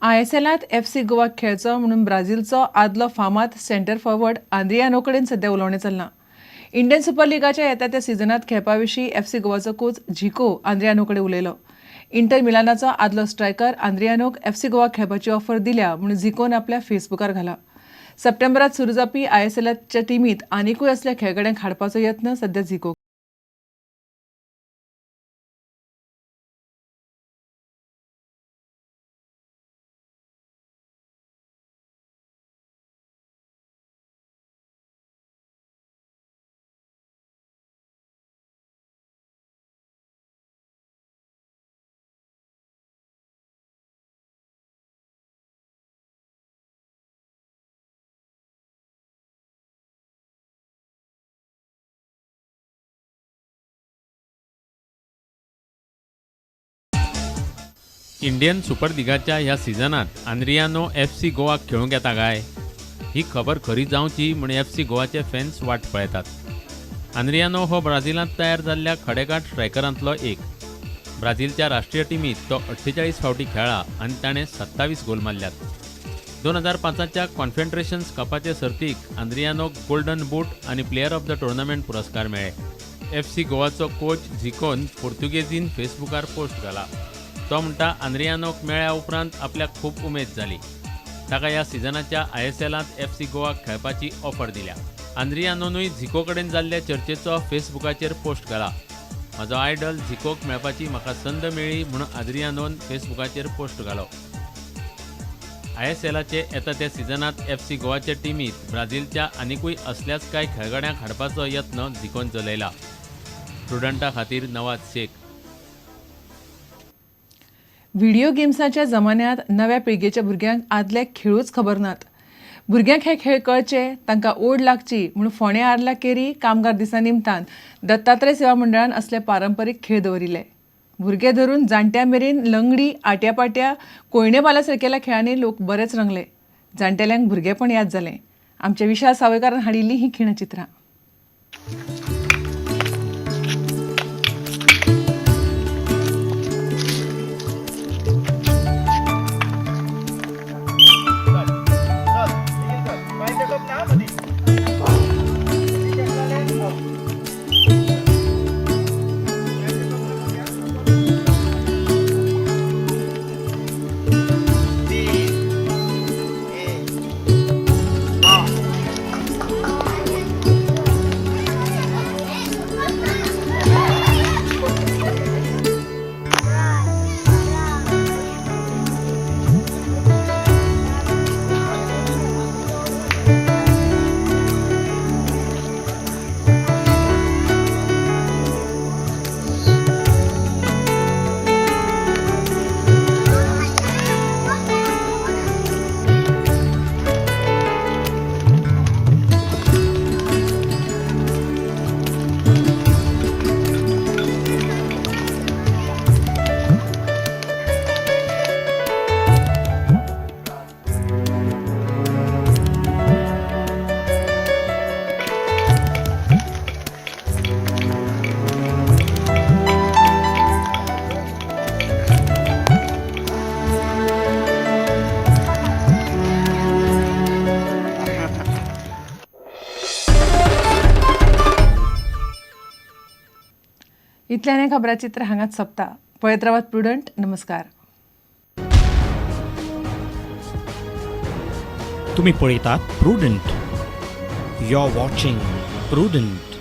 आयएसएलांत FC Goa खेळचो म्हणून ब्राझीलचो आदलो फामाद सेंटर फॉरवर्ड आंद्रियानो कडेन सध्या उलोवणें चल्लां. इंडियन सुपर लिगाच्या येता त्या सिजनांत खेळपा विशीं एफसी गोवाचो कोच झिको आंद्रियानो कडेन उलयलो. इंटर मिलानाचो आदलो स्ट्रायकर आंद्रियानोक एफसी गोवा खेळपाची ऑफर दिल्या म्हणून झिकोन आपल्या फेसबुकार घाला. सप्टेंबरात सुरू जावपी आयएसएलाच्या टिमीत आनिकूय असल्या खेळगड्यांक हाडपाचो यत्न सध्या झिको इंडियन सुपर लिगाच्या ह्या सिजनात आंद्रियानो एफसी गोवाक खेळूंक येता काय ही खबर खरी जावची म्हूण एफसी गोवाचे फॅन्स वाट पळयतात. आंद्रियानो हो ब्राझिलांत तयार जाल्ल्या खडेगांठ स्ट्रायकरांतलो एक. ब्राझीलच्या राष्ट्रीय टिमीत तो 48 फावटी खेळ्ळा आनी ताणें 27 गोल मारल्यात. 2005च्या कॉन्फेडरेशन्स कपाचे सर्तीक आंद्रियानोक गोल्डन बूट आनी प्लेयर ऑफ the tournament पुरस्कार मेळ्ळे. एफसी गोवाचो कोच झिकोन पुर्तुगेजीन फेसबुकार पोस्ट घाला. तो म्हणटा, आंद्रियानोक मेळ्ळ्या उपरांत आपल्याक खूब उमेद जाली. ताका ह्या सिजनाच्या आयएसएलांत एफसी गोवाक खेळपाची ऑफर दिल्या. आंद्रियानोनूय झिको कडेन जाल्ल्या चर्चेचो फेसबुकाचेर पोस्ट घाला. म्हजो आयडल झिकोक मेळपाची म्हाका संद मेळ्ळी म्हूण आद्रियानोन फेसबुकाचेर पोस्ट घालो. आयएसएलाचे येता त्या सिजनांत एफसी गोवाचे टिमीत ब्राझीलच्या आनिकूय असल्याच कांय खेळगड्यांक हाडपाचो यत्न झिकोन चलयला. प्रुडंटा खातीर नवाज शेख. व्हिडिओ गेम्साच्या जमान्यांत नव्या पिळगेच्या भुरग्यांक आदले खेळूच खबर नात. भुरग्यांक हे खेळ कळचे, तांकां ओड लागची म्हूण फोंडें आर्ला केरी कामगार दिसा निमतान दत्तात्रय सेवा मंडळान असले पारंपरीक खेळ दवरिल्ले. भुरगे धरून जाणट्या मेरेन लंगडी, आट्या पाट्या, कोयणे बाला सारकेल्या खेळांनी लोक बरेच रंगले. जाणटेल्यांक भुरगेपण याद जालें. आमच्या विशाल सावयकारान हाडिल्लीं हीं खिणचित्रां. इतल्यान हें खबराचित्र हांगाच सोंपता. पळयत रावात प्रुडंट. नमस्कार. तुम्ही पळयतात Prudent. You are watching Prudent.